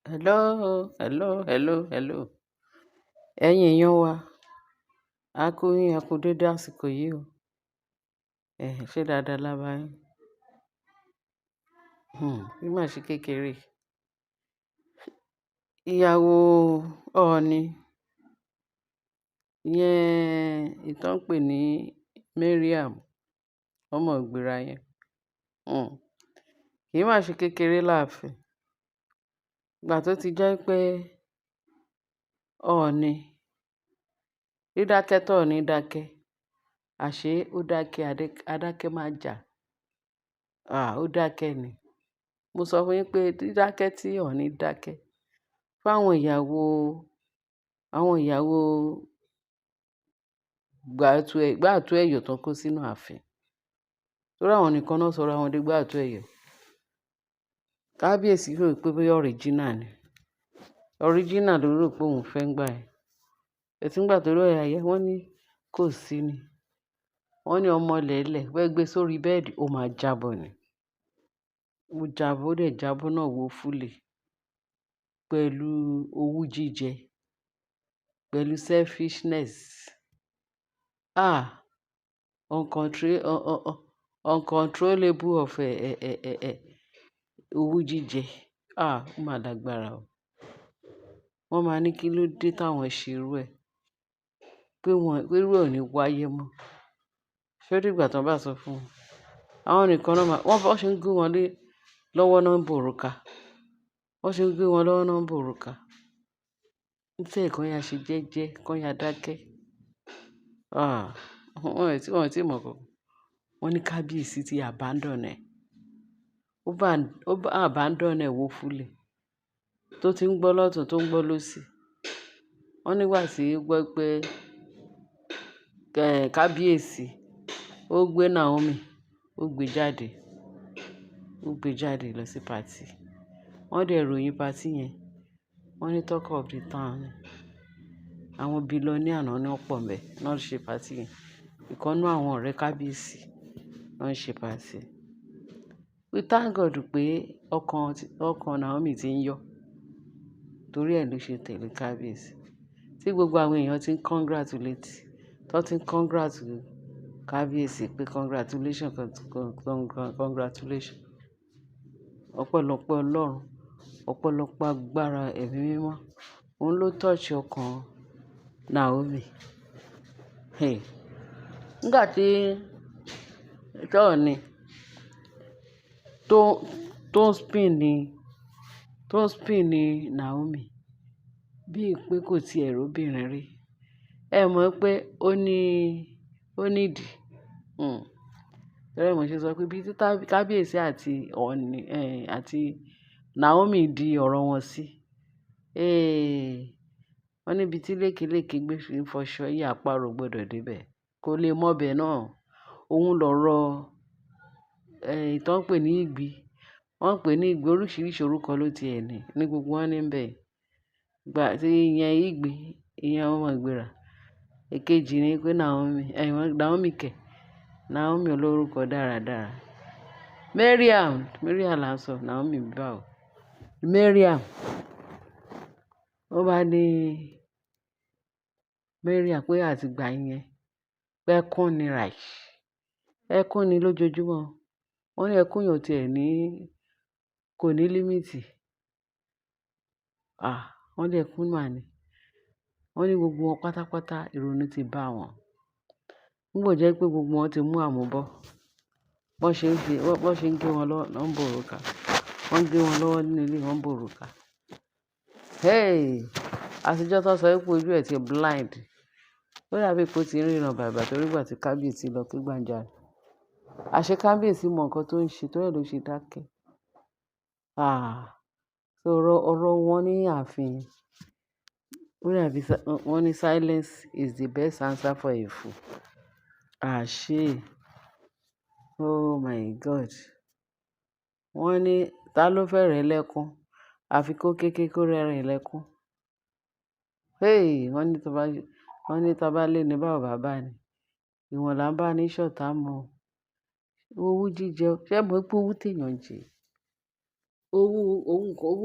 Hello, hello, hello, hello. Ẹ̀yin èèyàn wa, a kú yín, a kú dédé àsìkò yìí o. Ẹ̀ ṣé dáadáa la bá yín? Bí mà ṣe kékeré. Ìyàwó Ọọ̀ni, ìyẹn ìtàn ń pè ní Mariam, ọmọ ìgbéra yẹn. Hmm. Kì í má ṣe kékeré láàfin. Ìgbà tó ti jẹ́ pé Ọọ̀ni, dídákẹ́ tó Ọọ̀ni dákẹ́, àṣé ó dákẹ́ adákẹ́ má jà. À, ó dákẹ́ ni. Mo sọ fún yín pé dídákẹ́ tí Ọọ̀ni dákẹ́ fún àwọn ìyàwó gbàtú ẹ̀yọ̀ tó kó sínú ààfin. Torí àwọn nìkan náà sọra wọn di gbàtú ẹ̀yọ̀. Kábíyèsí rò pé bóyá original ni. Original ló rò pé òun fẹ́ ń gbà ẹ́. Ẹ̀tí ńgbà tó rí ayé, wọ́n ní kò sí ni. Wọ́n ní ọmọ lẹ́lẹ̀, bẹ́ẹ̀ gbé sórí bẹ́ẹ̀dì, ó máa jábọ́ ni. Ó jábọ́, ó dẹ̀ jábọ́ náà wó fúlẹ̀ pẹ̀lú owú jíjẹ, pẹ̀lú selfishness. Ah! Uncontrollable of owú jíjẹ. Ah! Ó máa lágbára o. Wọ́n máa ní kí ló dé táwọn ṣe irú ẹ. Pé wọ́n, pé irú ẹ ò ní wáyé mọ́. Ṣé ó dìgbà tí wọ́n bá sọ fún wọn? Àwọn nìkan náà máa, wọ́n bá ṣe ń gé wọn lé lọ́wọ́ náà ń bòrùka. Wọ́n ṣe ń gé wọn lọ́wọ́ náà ń bòrùka. Instead kan ya ṣe jẹ́jẹ́, kan ya dákẹ́. Ah! Wọ́n ò tí mọ̀ kankan. Wọ́n ní kábíyèsí ti abandon ẹ̀. Ó bá abandon ẹ̀ woefully. Tó ti ń gbọ́ lọ́tùn, tó ń gbọ́ lósì. Wọ́n nígbà tí ó gbọ́ pé kábíyèsí ó gbé Naomi, ó gbé jáde, ó gbé jáde lọ sí party. Wọ́n dẹ̀ ròyìn party yẹn. Wọ́n ní talk of the town ni. Àwọn billionaire náà ni wọ́n pọ̀ ńbẹ, náà ṣe party yẹn. Ìkan nínú àwọn ọ̀rẹ́ kábíyèsí ló ń ṣe party. We thank God pé ọkàn Naomi ti ń yọ. Torí ẹ ló ṣe tẹ̀lé kábíyèsí. Tí gbogbo àwọn èèyàn tí ń congratulate, tó ti ń congratulate kábíyèsí pé congratulation, congratulation. Ọpẹ́lọpẹ́ Ọlọ́run, ọpẹ́lọpẹ́ agbára ẹ̀mí mímọ́. Òun ló touch ọkàn Naomi. Hey. Nígbà tí Ọọ̀ni tó ń spin ní Naomi bí i pé kò tí ì rí obìnrin rí. Ẹ mọ̀ pé ó ní ìdí. Torí ẹ mo ṣe sọ pé bí tí kábíyèsí àti Ọọ̀ni, àti Naomi di ọ̀rọ̀ wọn sí. Eh! Wọ́n níbi tí lékelèké gbé fi ń fọṣọ, ìyá àparò gbọdọ̀ dé bẹ̀. Kò lè mọ̀ bẹ̀ náà. Òun lọ̀rọ̀, ìtàn pè ní ìgbín. Wọ́n ń pè ní ìgbín, oríṣiríṣi orúkọ ló ti ẹ̀ ní, ní gbogbo wọn ní bẹ̀. Ìgbà tí ìyẹn ìgbín, ìyẹn ọmọ ìgbéra. Èkejì ni pé Naomi, Naomi kẹ̀. Naomi olórúkọ dáradára. Mariam, Mariam là ń sọ, Naomi báwo. Mariam. Ó bá ní Mariam pé àti ìgbà yẹn, pé ẹkún ni ràì. Ẹkún ni lójoojúmọ́. Wọ́n ní ẹkún yẹn ò tí ẹ̀ ní, kò ní limit. Ah! Wọ́n ní ẹkún mà ní. Wọ́n ní gbogbo wọn pátápátá ìrònú ti bá wọn. Nígbà ó jẹ́ pé gbogbo wọn ti mú àmúbọ̀. Bọ́n ṣe ń gé wọn lọ́wọ́, náà ń bòrùka. Wọ́n ń gé wọn lọ́wọ́ nínú ilé, wọ́n ń bòrùka. Hey! Àtijọ́ tó sọ wípé ojú ẹ̀ ti blind. Ó dàbí pé ó ti ń ríran bàìbàì torí ìgbà tí kábíyèsí lọ ké gbàjarè. Àṣé kábíyèsí mọ nǹkan tó ń ṣe torí ẹ ló ṣe dákẹ́. Ah! So ọ̀rọ̀ wọn ní ààfin. Ó dàbí wọ́n ní silence is the best answer for a fool. Àṣé. Oh my God. Wọ́n ní ta ló fẹ́ rẹ̀ lẹ́kún? Àfi kó kéké kó rẹ́rìn lẹ́kún. Hey! Wọ́n ní tó bá lé ní bá ò bá bá ni. Ìwọ̀n là ń bá ní ṣọ̀tá mọ́. Owú jíjẹ, ṣé ẹ mọ̀ pé owú tí èèyàn ń jẹ? Owú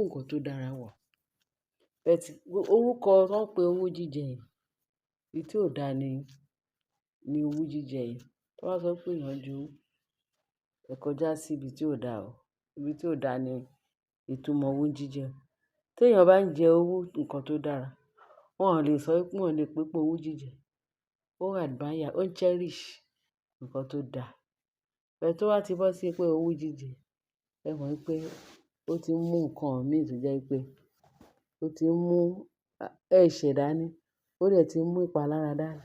nǹkan tó dára wà. But orúkọ tó ń pe owú jíjẹ yẹn, èyí tí ò dá ni owú jíjẹ yẹn. Tí wọ́n bá sọ pé èèyàn jowú, ẹ kọjá sí ibi tí ò dá o. Ibi tí ò dá ni ìtumọ̀ owú jíjẹ. Tí èèyàn bá ń jẹ owú, nǹkan tó dára, wọ́n ò lè sọ wípé wọ́n ò lè pé owú jíjẹ. Ó admire, ó cherish nǹkan tó dá. But tó bá ti bọ́ sí pé owú jíjẹ, ẹ mọ̀ wípé ó ti ń mú nǹkan mí tó jẹ́ pé ó ti ń mú ẹ̀ṣẹ̀ dání, ó dẹ̀ ti ń mú ìpalára dání,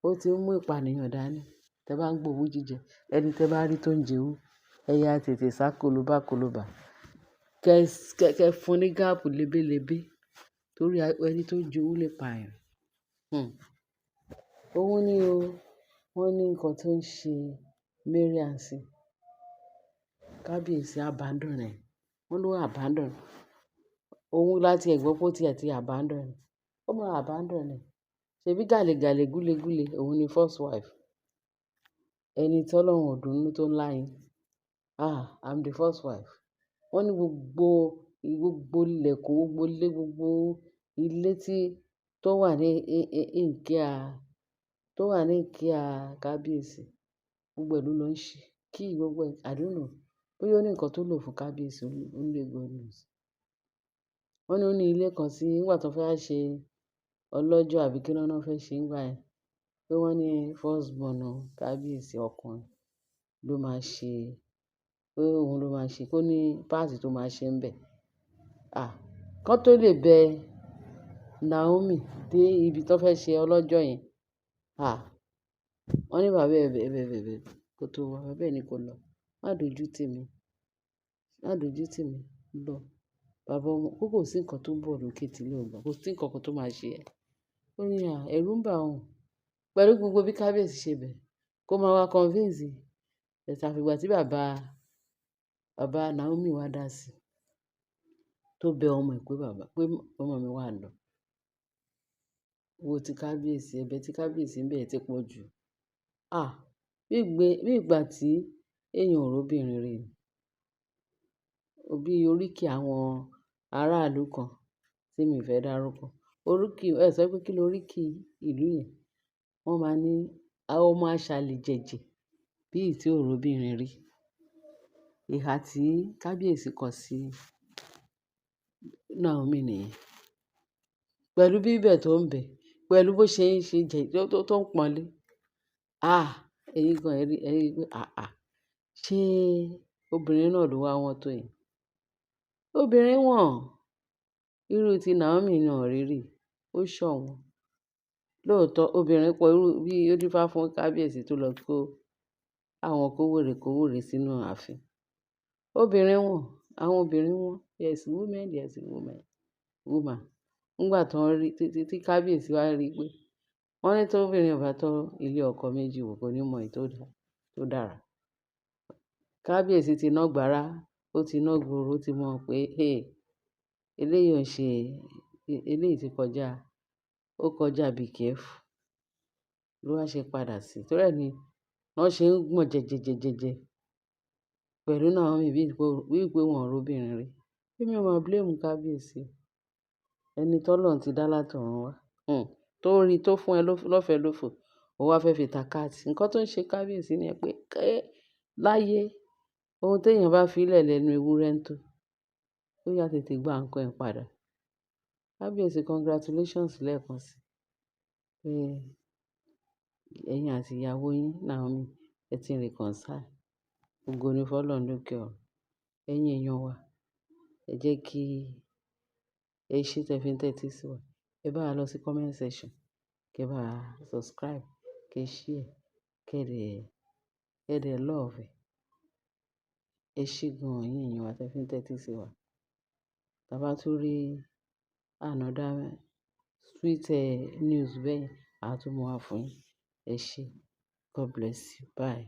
ó ti ń mú ìpànìyàn dání. Tẹ bá ń gbọ́ owú jíjẹ, ẹni tẹ bá rí tó ń jẹ owú, ẹ yá tètè sá kolobá kolobá. Kẹ fún ní gap lebelebe torí ẹni tó ń jẹ owú lè pa èèyàn. Òun ní o. Wọ́n ní nǹkan tó ń ṣe Mariam sí. Kábíyèsí abandon ẹ̀. Wọ́n ló abandon. Òun láti ẹ̀ gbọ́ pé ó ti abandon. Ó máa abandon ẹ̀. Ṣebí gàlè gàlè gúlé gúlé, òun ni first wife. Ẹni tí Ọlọ́run ò dùn nínú tó ń lá yín. "Ah, I'm the first wife." Wọ́n ní gbogbo, gbogbo ilẹ̀kùn, gbogbo ilé, gbogbo ilé tí tó wà ní ìkíá, tó wà ní ìkíá kábíyèsí, gbogbo ẹ ló lọ ń ṣe. Key gbogbo ẹ, I don't know. Bóyá ó ní nǹkan tó lò fún kábíyèsí, only God knows. Wọ́n ní ó ní ilé kan sí nígbà tó fẹ́ ṣe ọlọ́jọ́ àbí kí ló fẹ́ ṣe nígbà yẹn. Pé wọ́n ní first born kábíyèsí ọkùnrin ló máa ṣe, pé òun ló máa ṣe, kó ní part tó máa ṣe ń bẹ. Ah, kán tó lè bẹ Naomi dé ibi tó fẹ́ ṣe ọlọ́jọ́ yẹn. Ah, wọ́n ní bàbá ẹ bẹ, bẹ, bẹ, bẹ kó tó wá. Bàbá ẹ ní kó lọ. Má dojú tì mí. Má dojú tì mí. Lọ. Bàbá ọmọ, pé kò sí nǹkan tó ń bọ̀ lókè tí ilẹ̀ ò gbà. Kò sí nǹkan kan tó máa ṣe ẹ́. Ó ní à, ẹ̀rù ń bà òun. Pẹ̀lú gbogbo bí kábíyèsí ṣe bẹ̀, kó máa wá convince. But àfi ìgbà tí bàbá Naomi wá dá sí, tó bẹ ọmọ ẹ̀ pé bàbá, pé ọmọ mi wà lọ. Owó tí kábíyèsí, ẹ̀bẹ̀ tí kábíyèsí ń bẹ̀ ti pọ̀ jù. Ah, bí ìgbà tí èèyàn ò rí obìnrin rí ni. Bí oríkì àwọn aráàlú kan tí mi ò fẹ́ dárúkọ. Oríkì, ẹ sọ pé kí ló oríkì ìlú yẹn? Wọ́n máa ní ọmọ aṣàlè jẹ̀jẹ̀ bí ì tí ò rí obìnrin rí. Ìhà tí kábíyèsí kọ sí Naomi nìyẹn. Pẹ̀lú bíbẹ̀ tó ń bẹ̀, pẹ̀lú bó ṣe ń ṣe jẹ, tó ń pọ́nlé. Ah, ẹ̀yin gan ẹ rí pé àáà, ṣé obìnrin náà ló wá wọ́n tó yìí? Obìnrin wọ́n, irú tí Naomi náà rí rí, ó ṣọ̀wọ́n. Lóòótọ́ obìnrin pọ̀ irú bí ó dífá fún kábíyèsí tó lọ kó àwọn kówèrè kówèrè sínú ààfin. Obìnrin wọ́n, àwọn obìnrin wọ́n. Yes, women, yes, women, woman. Nígbà tó ń rí, tí kábíyèsí wá rí pé wọ́n ní tó obìnrin ò bá tọ́ ilé ọkọ méjì wò kò ní mọ èyí tó dára. Kábíyèsí ti ná gbàrá, ó ti ná gbòòrò, ó ti mọ̀ pé hey, eléyìí ò ń ṣe, eléyìí ti kọjá, ó kọjá be careful. Ló wá ṣe padà sí. Torí ẹ ni wọ́n ṣe ń gbọ̀n jẹjẹjẹjẹjẹ pẹ̀lú Naomi bí i pé wọ́n ò rí obìnrin rí. Èmi ò mọ̀ blame kábíyèsí. Ẹni tí Ọlọ́run ti dá látọ̀run wá, tó rí tó fún ẹ lọ́fẹ̀ẹ́ lófo, ó wá fẹ́ fi ta káàtì. Ǹkan tó ń ṣe kábíyèsí ni pé láyé ohun tí èèyàn bá fi lẹ̀ lẹ́nu ewúrẹ́ ń tó, ó yá tètè gba nǹkan ẹ̀ padà. Kábíyèsí congratulations lẹ́ẹ̀kan sí. Pé ẹ̀yin àti ìyàwó yín Naomi ẹ ti reconcile. Ògo ni fún Ọlọ́run lókè ọ̀run. Ẹ̀yin èèyàn wa, ẹ jẹ́ kí ẹ ṣé tẹ fi ń tẹ́tí sí wa. Ẹ bá wa lọ sí comment section, kí ẹ bá wa subscribe, kí ẹ share, kí ẹ dẹ̀ love. Ẹ ṣé gan ẹ̀yin èèyàn wa tẹ fi ń tẹ́tí sí wa. Tí a bá tún rí another sweet news bẹ́ẹ̀, a tún mú wá fún yín. Ẹ ṣé. God bless you. Bye.